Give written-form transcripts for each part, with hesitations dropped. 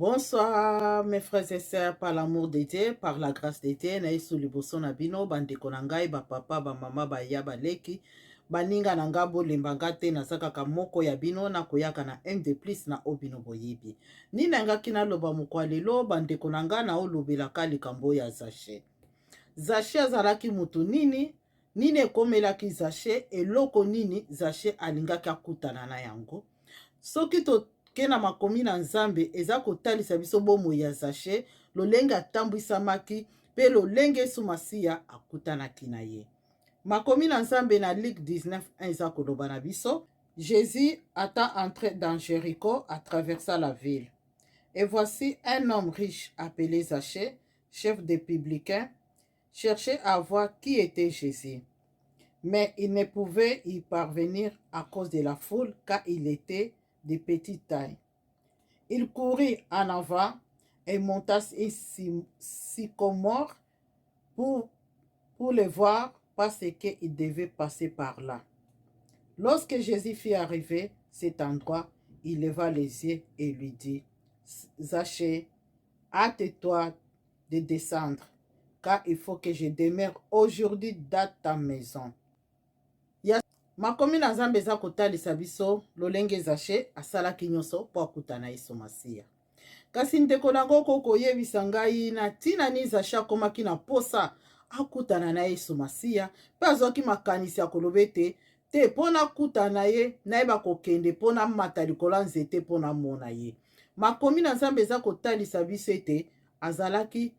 Bonsoir mes frères et sœurs, par l'amour de Dieu, par la grâce de Dieu, na Yesu liboso na bino, bandeko na ngai, ba papa, ba mama, ba ya, ba leki, baninga na nga bolemba nga te, naza kaka moko ya bino, nakoyaka na un de plus na oyo bino boyebi. Nini nangaki naloba mokwa lelo, bandeko na nga, naolobelaka likambo ya Zache. Zache azalaki mutu nini? Nini ekomelaki Zache? Eloko nini Zache alingaki akutana na yango? Soki toke na makomi na Nzambe, eza kotalisa biso bomoi ya Zache, lolenge atambwisamaki mpe lolenge Yesu Masiya akutanaki na ye. Makomi na Nzambe na Luc 19:1 eza koloba na biso: Jésus étant entré dans Jéricho, a traversa la ville. Et voici un homme riche appelé Zachée, chef des publicains, cherchait à voir qui était Jésus. Mais il ne pouvait y parvenir à cause de la foule, car il était de petite taille. Il courut en avant et monta une sycomore pour le voir, parce qu'il devait passer par là. Lorsque Jésus fut arrivé cet endroit, il leva les yeux et lui dit: Zachée, hâte-toi de descendre, car il faut que je demeure aujourd'hui dans ta maison. Ya makomi na Nzambe eza kotalisa biso lolenge Zache asalaki nyonso mpo akutana Yesu Masiya. Kasi ndeko na ngo, koyebisa ngai na ntina nini Zache akomaki na posa akutana na Yesu Masiya, mpe azwaki makanisi ya koloba ete te, mpo nakutana ye, nayeba kokende mpo namata likolo ya nzete mpo namona ye. Makomi na Nzambe eza kotalisa biso ete azalaki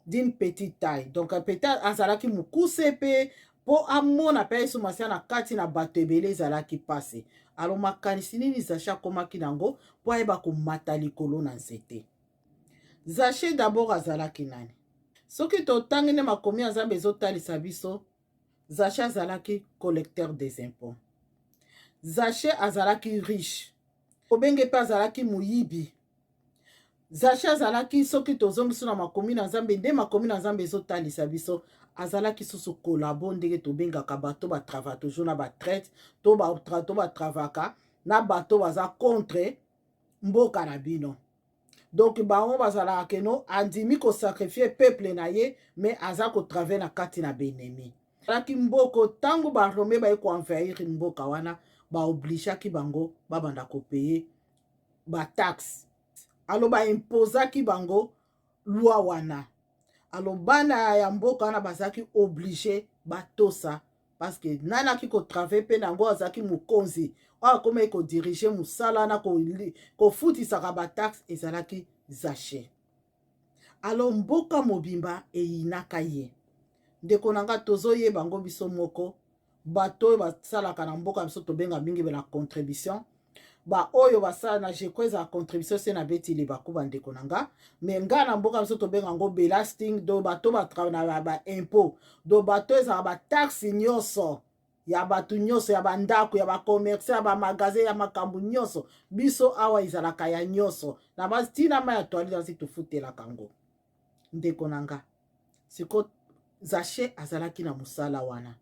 d'une petite taille, donc peut-être azalaki mokuse, mpe mpo amona mpe Yesu Masiya na kati na bato ebele ezalaki mpasi. Alors makanisi nini Zache akomaki nango mpo ayeba komata likolo na nzete? Zache d'abord azalaki nani? Soki totangi nde makomi ya Nzambe ezotalisa biso, Zache azalaki collecteur des impôts. Zache azalaki riche, kobenge mpe azalaki moyibi. Zache azalaki, soki tozongisi na makomi na Nzambe, nde makomi na Nzambe ezotalisa biso azalaki susu collabo, ndenge tobengaka bato batravaille toujours na batraîtres to batravaka na bato baza contre mboka na bino. Donc bango bazalaka keno andimi kosacrifier peuple na ye, mais aza kotravailler na kati na baennemis. Azalaki mboko ntango Barome baye koenvahir mboka wana, baobligeaki bango babanda kopayer bataxe. Alors baimposaki bango loi wana. Alors bana ya mboka wana bazalaki obligé batosa, parce que nani aki kotravailler mpe na yango? Azalaki mokonzi oyo akomaki kodiriger mosala wana, kofutisaka bataxe, ezalaki Zache. Alors mboka mobimba eyinaka ye. Ndeko na nga, tozoyeba yango biso moko, bato oyo basalaka na mboka biso tobenga mingi na contribution, baoyo basala na jeko, ezala contribution se na beti libaku, bandeko na nga. Mais nga na mboka biso tobenga yango belasting, do bato na baimpôt, do bato ezala bataxe nyonso ya bato nyonso, ya bandako, ya bacommerce, ya bamagasin, ya makambo nyonso. Biso awa ezalaka ya nyonso, na batina mai ya toilette asi tofutelaka yango. Ndeko na nga, siko Zache azalaki na mosala wana.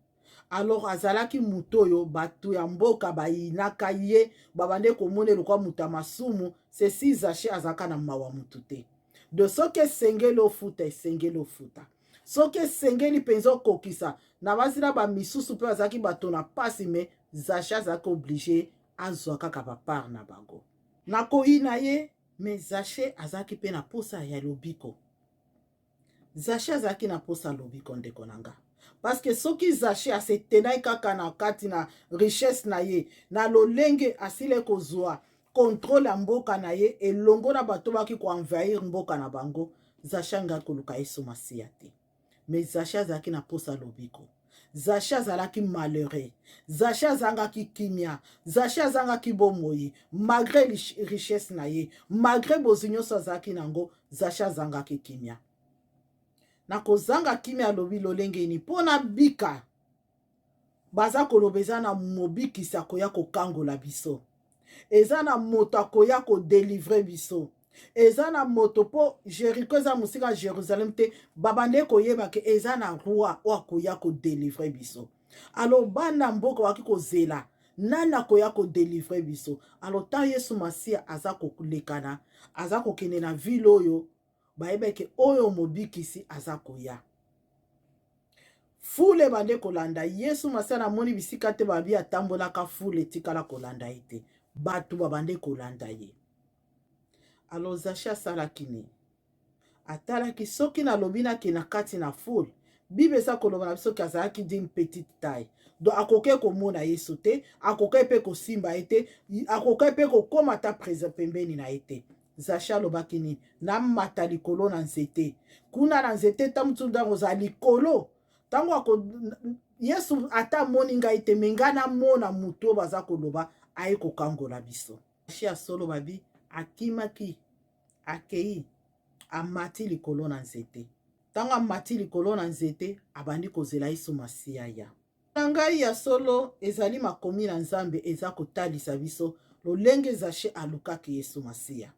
Alors azalaki moto oyo bato ya mboka bayinaka ye, babande komona lokwa moto ya masumu. Ceci, Zache azalaka na mawa motu te. De soki esengeli ofuta, esengeli ofuta. Soki esengeli mpenza okokisa na basi na bamisusu mpe bazalaki bato na mpasi, mais Zache azalaki obligé azwa kaka bapart na bango na koyina ye. Mais Zache azalaki mpe na posa ya lobiko. Zache azalaki na posa ya lobiko, ndeko na nga, parce que soki Zache asetenaki kaka na kati na richesse na ye, na lolenge asili kozwa contrôle ya mboka na ye elongo na bato baki koenvahir mboka na bango, Zache angaki koluka Yesu Masiya te. Mais Zache azalaki na posa lobiko. Zache azalaki malheureux. Zache azangaki kimia. Zache azangaki bomoi malgré richesse na ye, malgré bozwi nyonso azalaki nango. Zache azangaki kimia. Na kozanga kimia, alobi lolenge nini mpo na bika? Baza koloba eza na mobikisi akoya kokangola biso, eza na moto akoya kodélivrer biso, eza na moto, mpo Jeriko eza mosika Jérusalem te. Babande koyeba ke eza na roi oyo akoya kodélivrer biso. Alors bana mboka baki kozela Nani akoya kodelivre biso? Alors ntango Yesu Masiya aza kolekana, aza kokende na ville oyo, bayebaki oyo mobikisi aza koya. Fule ebande kolanda Yesu Masiya. Namoni bisika te babi atambolaka, fule etikala kolanda ye te, bato babande kolanda ye. Alors Zache asalaki nini? Atalaki, soki nalobi nake na kati na foule, Bible eza koloba na biso ke azalaki d'une petite taille, donc akoki komona Yesu te, akoki mpe kosimba ye te, akoki mpe kokóma ata pembeni na ye te. Zache alobaki nini? Namata likolo na nzete kuna na nzete, ntango mosusu ntango ozala likolo, ntango ako Yesu ata amoni ngai te, me ngai namona motu oyo baza koloba aye kokangola biso. Zache ya solo, babi akimaki, akei, amati likolo na nzete. Ntango amati likolo na nzete, abandi kozela Yesu Masiya ya na ngai. Ya solo, ezali makomi na Nzambe eza kotalisa biso lolenge Zache alukaki Yesu Masiya,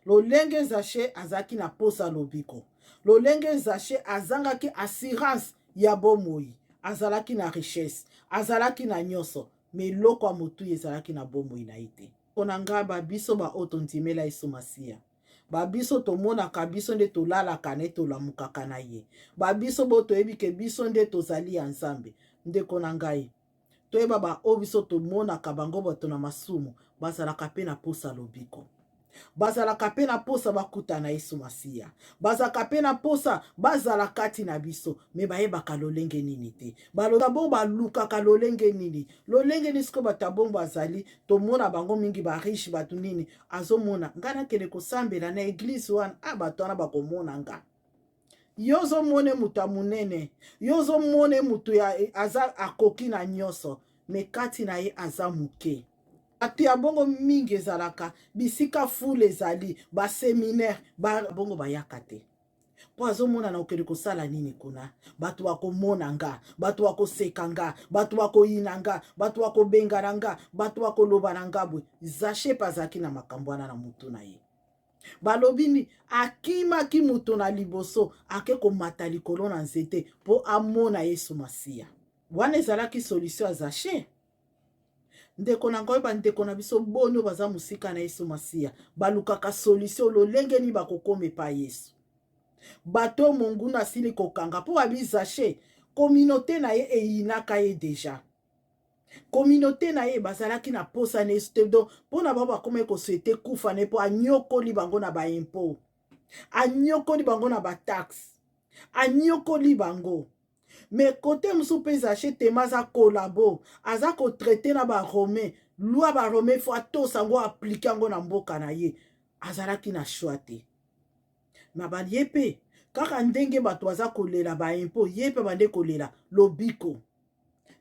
lolenge Zache azalaki na posa lobiko, lolenge Zache azangaki assurance ya bomoi. Azalaki na richesse, azalaki na nyonso, me eloko ya motuya ezalaki na bomoi na ye te. Mpo na ngai, babiso baoyo tondimela Yesu Masiya, babiso tomonaka biso nde tolalaka na ye, tolamukaka na ye, babiso bo toyebi ke biso nde tozali ya Nzambe. Ndeko na ngai, toyeba baoyo biso tomonaka bango bato na masumu, bazalaka mpe na posa lobiko, bazalaka mpe na posa bakutana Yesu Masiya, bazalaka mpe na posa bazala kati na biso, me bayebaka lolenge nini te. Baloba bongo, balukaka lolenge nini, lolenge nini. Sikoyo bato ya bongo bazali, tomona bango mingi bariche, bato nini. Azomona ngai nakende kosambela na église wana, a bato wana bakomona nga. Yo ozomona moto ya monene, yo ozomona moto ya aza akoki na nyonso, me kati na ye aza moke. Bato ya bongo mingi ezalaka bisika foule ezali, baséminaire bongo bayaka te, mpo azomona na okende kosala nini kuna? Bato bakomona nga, bato bakoseka nga, bato bakoyina nga, bato bakobengana nga, bato bakoloba na nga boye. Zache mpe azalaki na makambo wana na motu na ye. Balobi ni akimaki moto na liboso, ake komata likolo na nzete mpo amona Yesu Masiya. Wana ezalaki solution ya Zache. Ndeko na ngai, bandeko na biso boni oyo baza mosika na Yesu Masiya, balukaka solution lolenge nini bakokoma epai Yesu? Bato monguna asili kokanga, mpo babi Zache, communauté na ye eyinaka ye déjà, communauté na ye bazalaki na posa na Yesu te. Donc mpo na bango bakomaki kosouhaiter kufa na ye, mpo anyokoli bango na baimpôt, anyokoli bango na bataxe, anyokoli bango. Mais côté mosusu mpe, Zache tema aza collabo, aza kotraiter na Baromain, loi Baromain faut atosa yango, appliquer yango na mboka na ye. Azalaki na choix te. Na baye mpe kaka ndenge bato baza kolela baimpôt, ye mpe bande kolela lobiko.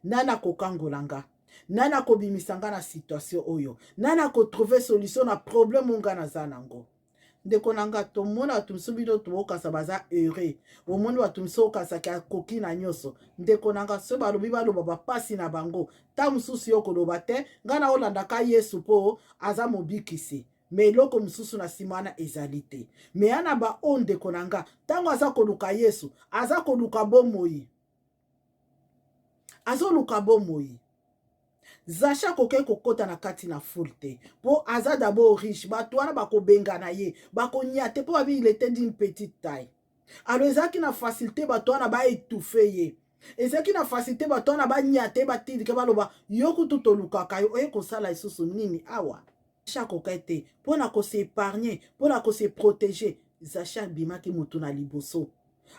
Nani akokangola nga? Nani akobimisa nga na situation oyo? Nani akotrouver solution na problème oyo nga naza nango? Ndeko na nga, tomona bato mosusu, bino tokokasa baza heureux, omoni bato mosusu okasaki akoki na nyonso. Ndeko na nga, soki balobi, baloba bapasi na bango, ta mosusu yo koloba te: ngai naolandaka Yesu mpo aza mobikisi, me eloko mosusu na nsima wana ezali te. Me ya na baoyo, ndeko na nga, ntango aza koluka Yesu, aza koluka bomoi, azoluka bomoi. Zache akoki kokɔta na kati na foule te, mpo aza d'abord riche, bato wana bakobengana ye, bakonya te, mpo babi il était d'une petite taille. Alors ezalaki na facilité bato wana baétouffer ye, ezalaki na facilité bato wana banya te, batindike, baloba: yo kutu tolukaka yo, oye kosala lisusu nini awa? Zache akoka te. Mpo na kos'épargner, mpo na kose protéger, Zache abimaki motu na liboso,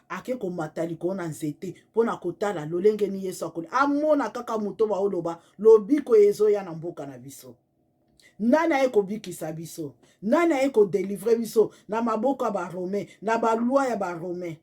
ake komata likolo na nzete mpo na kotala lolenge ni Yesu akoli, amona kaka moto baoloba lobiko ezoya na mboka na biso. Nani aye kobikisa biso? Nani aye kodélivrer biso na maboko ya Baromain, na baloi ya Baromain?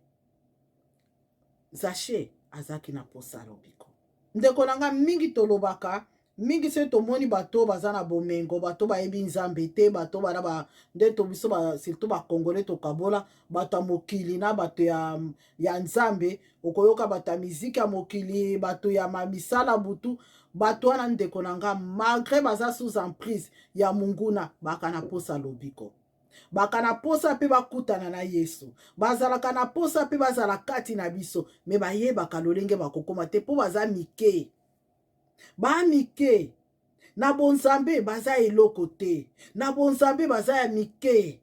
Zache azalaki na posa ya lobiko. Ndeko na nga, mingi tolobaka mingi soki tomoni bato baza na bomengo, bato bayebi Nzambe te, bato bana ba, nde to biso ba, surtout Bacongolais, tokabola bato ya mokili na bato ya Nzambe. Okoyoka bato ya miziki ya mokili, bato ya misala butu. Bato wana, ndeko na nga, malgré baza sous emprise ya monguna, baka na posa lobiko, baka na posa mpe bakutana na Yesu, bazalaka na posa mpe bazala kati na biso, me bayebaka lolenge bakokóma te, mpo baza mike, bamike. Na bonzambe baza eloko te, na bonzambe baza ya mike.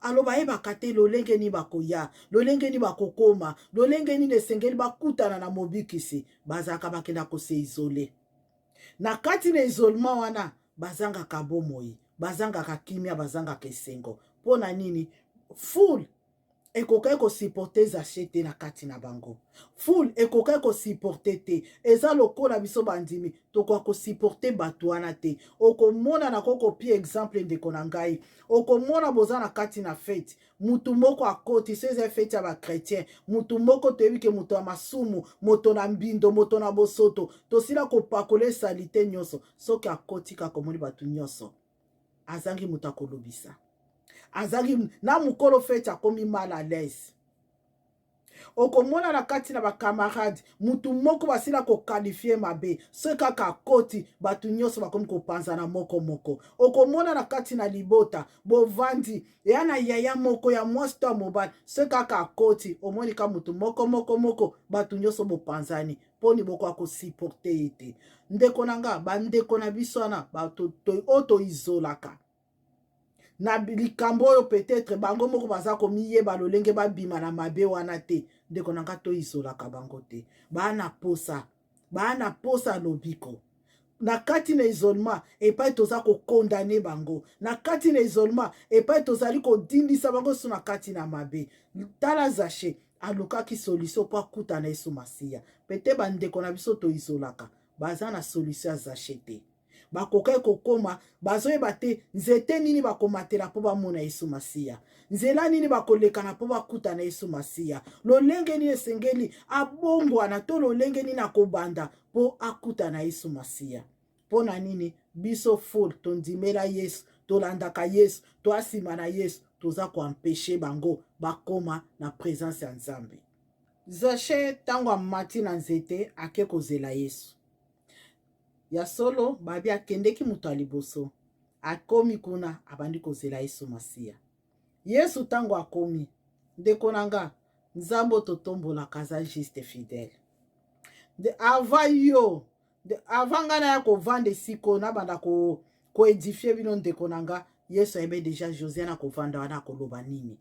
Alo bayebaka te lolenge nini bakoya, lolenge nini bakokoma, lolenge nini esengeli bakutana na Mobikisi. Bazalaka bakenda kose isoler. Na kati na isolement wana bazangaka bomoi, bazangaka kimia, bazangaka esengo. Mpo na nini? Foule ekokaki kosupporter Zache te na kati na bango. Foule ekokaki kosupporter te. Eza lokola biso bandimi tokoka kosupporter bato wana te. Okomona, nakoki kopia exemple, ndeko na ngai, okomona boza na kati na fête, mutu moko akoti. So eza fête ya bachrétien, mutu moko toyebi ke moto ya masumu, moto na mbindo, moto na bosoto, tosila kopakola esali te nyonso, soki akoti kaka, omoni bato nyonso azangi moto akolobisa, azangi na mokolo fête, akomi mal à l'aise. Okomona na kati na bacamarade, mutu moko basila koqualifier mabe, soki kaka akoti, bato nyonso bakomi kopanzana moko moko. Okomona na kati na libota, bovandi eya na yaya moko ya mwasi to ya mobali, soki kaka akoti, omoni ka mutu moko moko moko, bato nyonso bopanzani. Mponi bokoka kosupporter ye te. Ndeko na nga, bandeko na biso wana oyo toizolaka na likambo oyo, peut-être bango moko baza komiyeba lolenge babima na mabe wana te. Ndeko na nga, toizolaka bango te. Baa na posa, baa na posa ya lobiko. Na kati na isolement, epai toza kocondamner bango, na kati na isolement, epai tozali kodindisa bango so na kati na mabe. Tala, Zache alukaki solution mpo akutana Yesu Masiya. Pete bandeko na biso toizolaka baza na solution ya Zache te. Bakokaki kokóma, bazoyeba te nzete nini bakomatela mpo bamona Yesu Masiya, nzela nini bakolekana mpo bakutana Yesu Masiya, lolenge nini esengeli abongwana to lolenge nini akobanda mpo akutana Yesu Masiya. Mpo na nini biso foule tondimela Yesu, tolandaka Yesu, toasima na Yesu, toza koempêcher bango bakóma na présence ya Nzambe? Zache, ntango amati na nzete, ake kozela Yesu. Ya solo, babi akendeki moto ya liboso. Akomi kuna, abandi kozela Yesu Masiya. Yesu ntango akomi, ndeko na nga, Nzambe oyo totombolaka aza juste, fidèle. Nde avant yo, avant ngai naya kovanda esika oyo, nabanda koédifier bino, ndeko na nga, Yesu ayebi déjà Josiane akovanda wana, akoloba nini.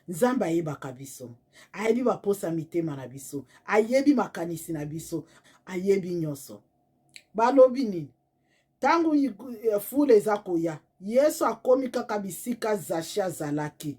Nzambe ayebaka biso, ayebi baposa mitema na biso, ayebi makanisi na biso, ayebi nyonso. Balobi nini? Ntango foule eza koya, Yesu akomi kaka bisika Zache azalaki.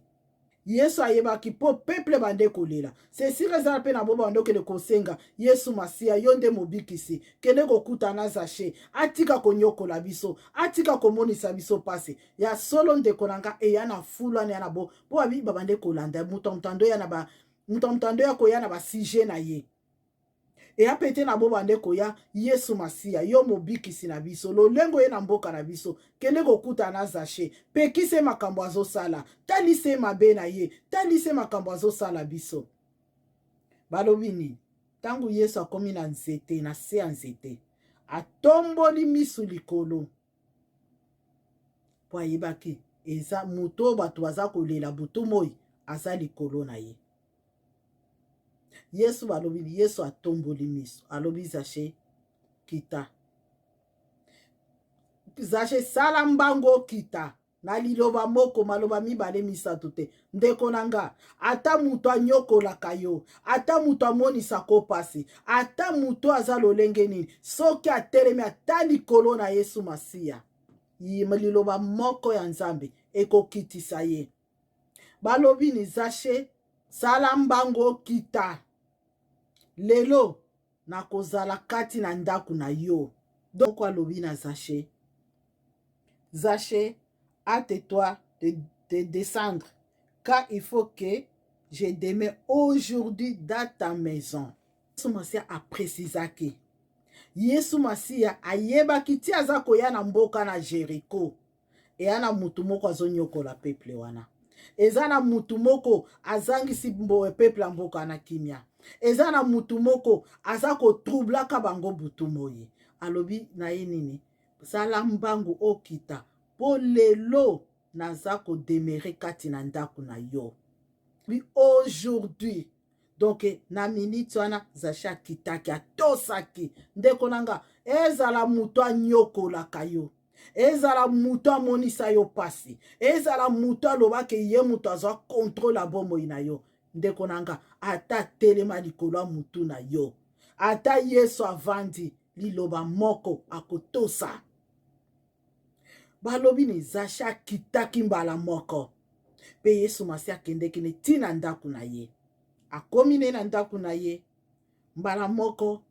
Yesu ayebaki mpo peuple bande kolela. Sesika ezala mpe na bo bande okende kosenga Yesu Masiya, yo nde mobikisi, kende kokutana Zache, atika konyokola biso, atika komonisa biso mpasi. Ya solo, ndeko na nga, eya na foule wana ya na bo mpo babi babande kolanda moto moto ando ya na ba moto moto ando ya koya na basujet na ye. Eya mpe te na bo bande koya: Yesu Masiya, yo mobikisi na biso, lolengo ye na mboka na biso, kende kokutana na Zache, pekisa ye makambo azosala, talisa ye mabe na ye, talisa ye makambo azosala biso. Balobi nini? Ntango Yesu akomi na nzete, na se ya nzete, atomboli misu likolo mpo ayebaki eza moto oyo bato baza kolela butu moi aza likolo na ye. Yesu, balobi, Yesu atomboli miso, alobi: Zache, kita. Zache, sala mbango, okita. Na liloba moko, maloba mibale, misato te. Ndeko na nga, ata moto anyokolaka yo, ata moto amonisaka pasi, ata moto aza lolenge nini, soki atelemi ata likolo na Yesu Masiya, liloba moko ya Nzambe ekokitisa ye. Balobi ni? Zache, sala mbango, okita. Lelo nakozala kati na ndako na yo. Donc alobi na Zache: Zache, hâte-toi de descendre, car il faut que je demeure aujourd'hui dans ta maison. Yesu Masiya aprécisaki. Yesu Masiya ayebaki ti aza koya na mboka na Jeriko, eya na mutu moko azonyokola peuple wana, eza na mutu moko azangisi peuple ya mboka na kimia, eza na mutu moko aza kotroublaka bango butu moi. Alobi na ye nini? Sala mbangu, okita, mpo lelo naza kodemeurer kati na ndako na yo. Aujourd'hui. Donc na minute wana Zache akitaki, atosaki. Ndeko na nga, ezala moto anyokolaka yo, ezala moto amonisa yo pasi, ezala moto alobaki ye moto azwa contrôle ya bomoi na yo, ndeko na nga, ata telema likolo ya motu na yo, ata Yesu avandi, liloba moko akotosa. Balobi ni Zache akitaki mbala moko, mpe Yesu Masi akendeki ne ti na ndako na ye. Akomi ne na ndako na ye mbala moko,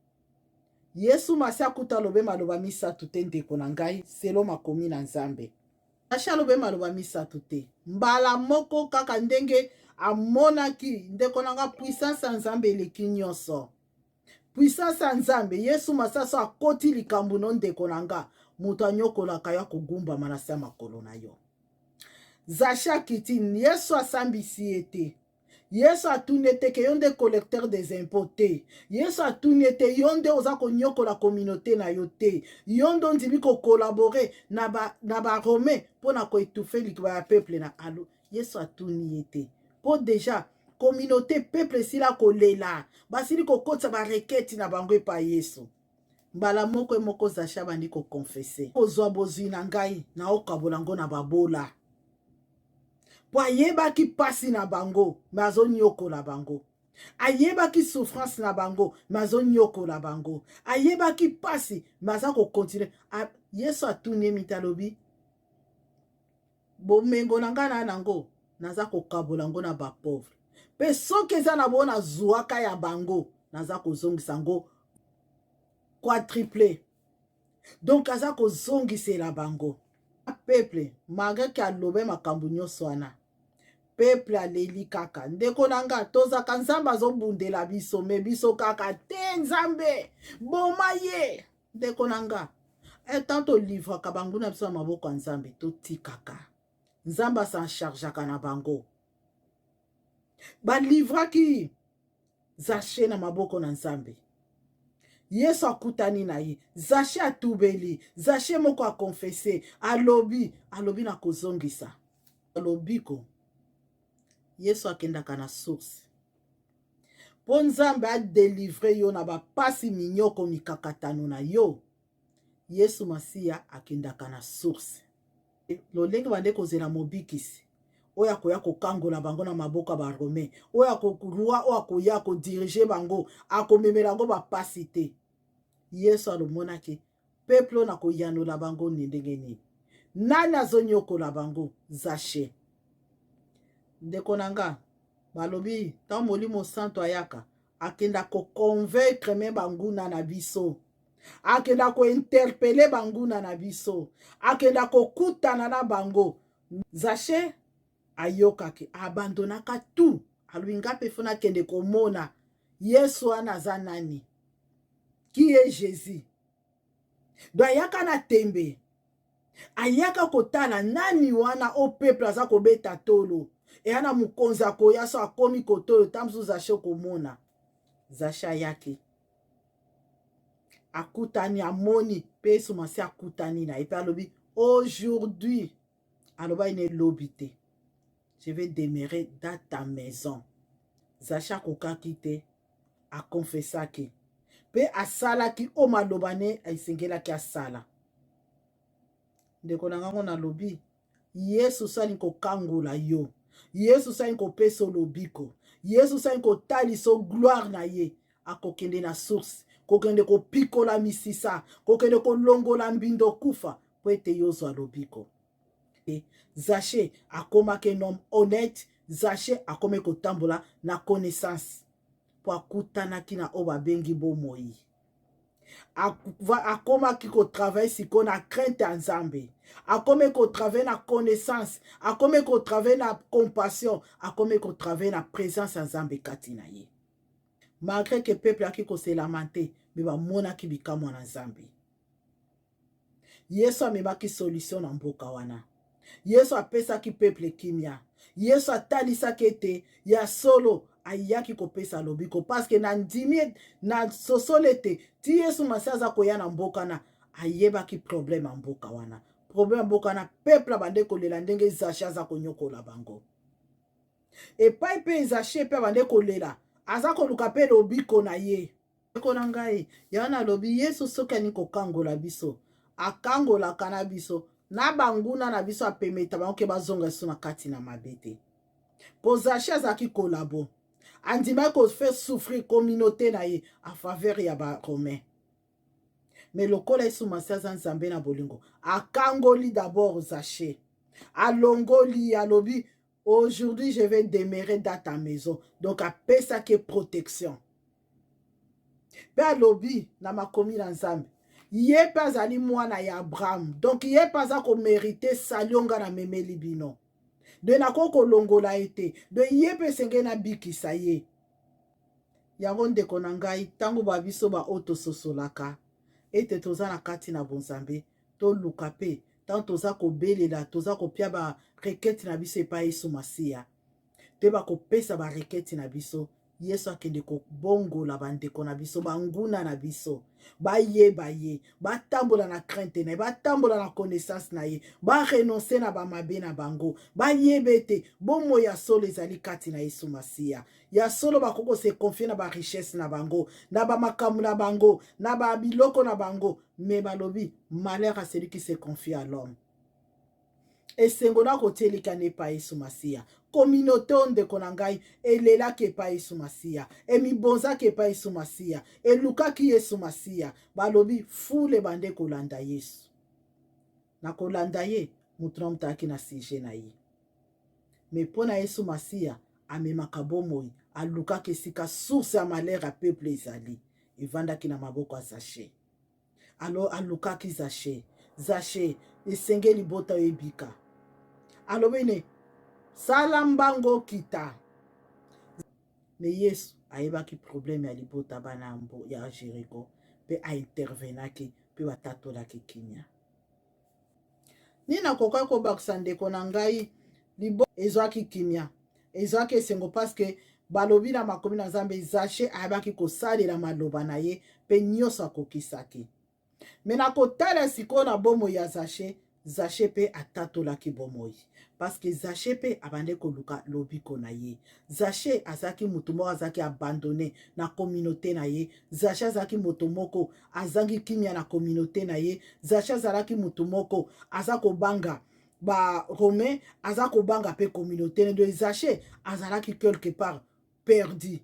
Yesu Masi akuta alobe maloba misato te. Ndeko na ngai, selo makomi na Nzambe, Zache alobe maloba misato te, mbala moko kaka ndenge amonaki. Ndeko na nga, puissance ya Nzambe eleki nyonso. Puissance ya Nzambe, Yesu Masaso akoti likambo no. Ndeko na nga, moto anyokolaka yo akogumbama na se ya makolo na yo. Zache akiti, Yesu asambisi ye te. Yesu atuni ete ke yo nde collecteur des impôts te. Yesu atuni ete yo nde oza konyokola communauté na yo te. Yo nde ondimi kocollaborer na Baromain mpo na koétouffer likiba ya peuple na alo. Yesu atuni ye te, mpo déjà communauté, peuple esila kolela, basili kokotisa barequêtes na bango epai Yesu. Mbala moko moko Zache abandi koconfesser: kozwa bozwi na ngai, naokabola yango na babola, mpo ayebaki mpasi na bango, me azonyokola bango. Ayebaki souffrance na bango, me azonyokola bango. Ayebaki mpasi, me aza kocontinuer. Yesu atuni ye miti, alobi: bomengo na ngai na nango, naza kokabola yango na bapauvres, mpe soki eza na bango nazwaka ya bango, naza kozongisa yango quadruplé. Donc aza kozongisela bango peuple. Malgré ke alobe makambo nyonso wana, peuple aleli kaka. Ndeko na nga, tozaka Nzambe azobundela biso, me biso kaka te, Nzambe boma ye. Ndeko na nga, etant tolivraka banguna biso na maboko ya Nzambe, totikaka Nzambe as'en chargeaka na bango. Balivraki Zache na maboko na Nzambe. Yesu akutani na ye, Zache atubeli, Zache moko aconfesser, alobi na kozongisa lobiko. Yesu akendaka na source mpo Nzambe adélivrer yo na bapasi, minyoko, mikakatano na yo. Yesu Masiya akendaka na source. Lolenge bande kozela mobikisi oyo akoya kokangola bango na maboko ya Baromain, oyo akoroi, oyo akoya kodiriger bango, akomemela yango bapasi te. Yesu alomonaki peuple oyo na koyanola bango ni ndenge nini? Nani azonyokola bango? Zache. Ndeko na nga, balobi ntango Molimo Santo ayaka, akenda koconvaincre me banguna na biso, akenda kointerpeller banguna na biso, akenda kokutana na bango. Zache ayokaki, abandonaka tout, alobi: nga mpe faut nakende komona Yesu wana aza nani, qui est Jésus. Donc ayaka na tembe, ayaka kotala nani wana o peuple aza kobeta tolo. Eya na mokonzi akoya, so akomi kotoyo ta mosusu Zache komona. Zache ayaki, akutani, amoni mpe Yesu Masi, akutani na ye mpe alobi: aujourd'hui, alobaki na elobi te, je vais demeurer dans ta maison. Zache akokaki te, akonfesaki mpe asalaki oyo maloba ne esengelaki asala. Ndeko na ngango, nalobi Yesu sali kokangola yo, Yesu sali kopesa lobiko, Yesu sali kotalisa gloire na ye, akokende na source, kokende kopikola misisa, kokende kolongola mbindo kufa mpo ete yo ozwa lobiko. Zache akomaki un homme honnête. Zache akomi kotambola na connaissance mpo akutanaki na oyo babengi bomoi. Akomaki kotravailler sikoyo na crainte ya Nzambe, akomi kotravailler na connaissance, akomi kotravailler na compassion, akomi kotravailler na présence ya Nzambe kati na ye. Malgré ke peuple ayaki kose lamenter, me bamonaki bikamwa na Nzambe. Yesu amemaki solution na mboka wana. Yesu apesaki peuple kimia. Yesu atalisaki ete ya solo ayaki kopesa lobiko, parce que na ndimi na sosolo ete ti Yesu Masi aza koya na mboka wana, ayebaki problème ya mboka wana. Problème ya mboka wana, peuple abande kolela ndenge Zache aza konyokola bango. Epai mpe Zache mpe abande kolela. Aza koluka mpe lobiko na ye. Ndeko na ngai, yango nalobi, Yesu soki alingi kokangola biso, akangolaka na biso na banguna na biso, apemeta bango ke bazonga lisusu na kati na mabe te. Mpo Zache azalaki kolabo, andimaki kofaire souffrir communauté na ye en faveur ya baromain. Me lokola Yesu Masiya aza Nzambe na bolingo, akangoli d'abord Zache, alongoli, alobi: "Aujourd'hui, je vais demeurer dans ta maison." Donc apesaki protection. Mpe alobi na makomi na Nzambe, ye mpe azali mwana ya Abraham, donc ye mpe aza komériter salut nga namemeli bino. De nakoki kolongola ye te, de ye mpe esengeli nabikisa ye. Yango, ndeko na ngai, ntango babiso baoyo tososolaka ete toza na kati na bonzambe, toluka mpe ntango toza kobelela, toza kopia barequêtes na biso epai Yesu Masiya, te bakopesa barequêtes na biso. Yesu akende kobongola bandeko na biso, banguna na biso, bayeba ye, batambola na crainte na ye, batambola na connaissance na ye, barenoncer na bamabe na bango, bayeba ete bomoi ya solo ezali kati na Yesu Masiya. Ya solo, bakoki kose confier na barichesse na bango, na bamakambo na bango, na babiloko na bango, me balobi: "Malheur à celui qui se confie à l'homme." Esengo na kotia elikana epai Yesu Masiya. Communauté oyo, ndeko na ngai, elelaki epai Yesu Masiya, emibonzaki epai Yesu Masiya, elukaki Yesu Masiya. Balobi foule bande kolanda Yesu. Na kolanda ye, moto na moto ayaki na sujet na ye, me mpo na Yesu Masiya amemaka bomoi, alukaki esika source ya malheur ya peuple ezali, evandaki na maboko ya Zache. Alors alukaki Zache: "Zache, esengeli bota oyo ebika." Alobi ne: "Sala mbango, okita." Me Yesu ayebaki problème ya libota bana ya Jeriko, mpe aintervenaki, mpe batatolaki kimia. Nini nakokaki kobakisa, ndeko na ngai? Libo ezwaki kimia, ezwaki esengo, parce que balobi na makomi na Nzambe, Zache ayebaki kosalela maloba na ye mpe nyonso akokisaki. Me na kotala sikoyo na bomoi ya Zache, Zache mpe atatolaki bomoi, parce que Zache mpe abandi koluka lobiko na ye. Zache azalaki moto moko azalaki abandonné na communauté na ye. Zache azalaki moto moko azangi kimia na communauté na ye. Zache azalaki moto moko aza kobanga baromain, aza kobanga mpe communauté na. Donc Zache azalaki quelque part perdu.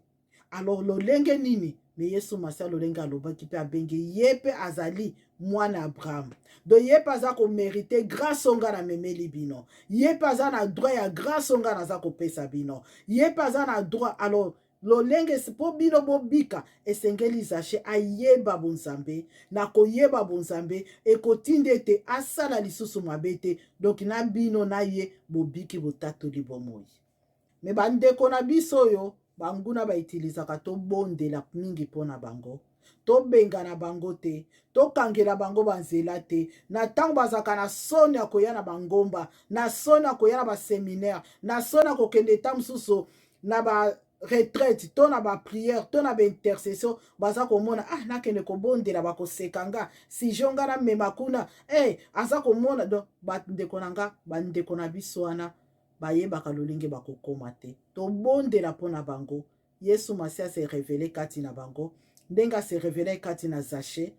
Alors lolenge nini? Me Yesu Masiya, lolenge alobaki mpe abengi ye, mpe azali mwana Abraham, donc ye mpe aza komériter grâce oyo nga namemeli bino. Ye mpe aza na droit ya grâce oyo nga naza kopesa bino. Ye mpe aza na droit. Alors lolenge mpo bino bobika, esengeli Zache ayeba bonzambe. Na koyeba bonzambe, ekotinda ete asala lisusu mabe te. Donc na bino na ye bobiki, botatoli bomoi. Me bandeko na biso oyo banguna bautilisaka, tobondela mingi mpo na bango. Tobengana bango te, tokangela bango banzela te. Na ntango bazalaka na soni ya koya na bangomba, na soni ya koya na baséminaire, na soni ya kokende eta mosusu na ba retraite to na baprière to na baintercession, baza komona: "Ah, nakende kobondela, bakoseka nga, sijo nga namema kuna." Hey, aza komona. Donc bandeko na nga, bandeko na biso wana bayebaka lolenge bakokóma te. Tobondela mpo na bango. Yesu Masiya ase révéler kati na bango, ndenge ase révéler kati na Zache,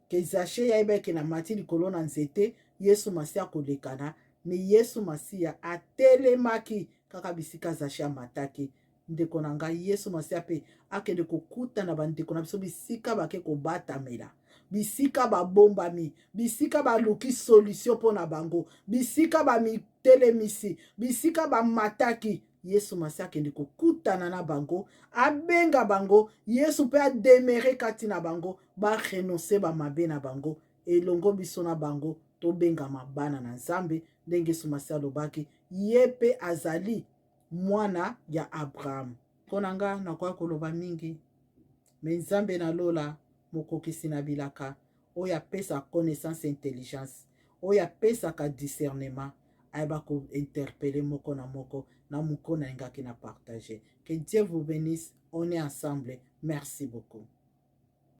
ke Zache yayebaki na mati likolo na nzete, Yesu Masiya akolekana. Me Yesu Masiya atelemaki kaka bisika Zache amataki. Ndeko na ngai, Yesu Masiya mpe akende kokutana bandeko na biso bisika bake kobatamela, bisika babombami, bisika baluki solution mpo na bango, bisika bamitelemisi, bisika bamataki. Yesu Masiya akende kokutana na bango, abenga bango. Yesu mpe ademeurer kati na bango, barenoncer bamabe na bango. Elongo biso na bango tobengama bana na Nzambe, ndenge Yesu Masiya alobaki, ye mpe azali mwana ya Abraham. Mpo na nga, nakoya koloba mingi, me Nzambe na lola, mokokisi na bilaka, oyo apesaka connaissance, intelligence, oyo apesaka discernement, ayeba kointerpeller moko na moko na moko nalingaki na partage. Que Dieu vous bénisse. On est ensemble. Merci beaucoup.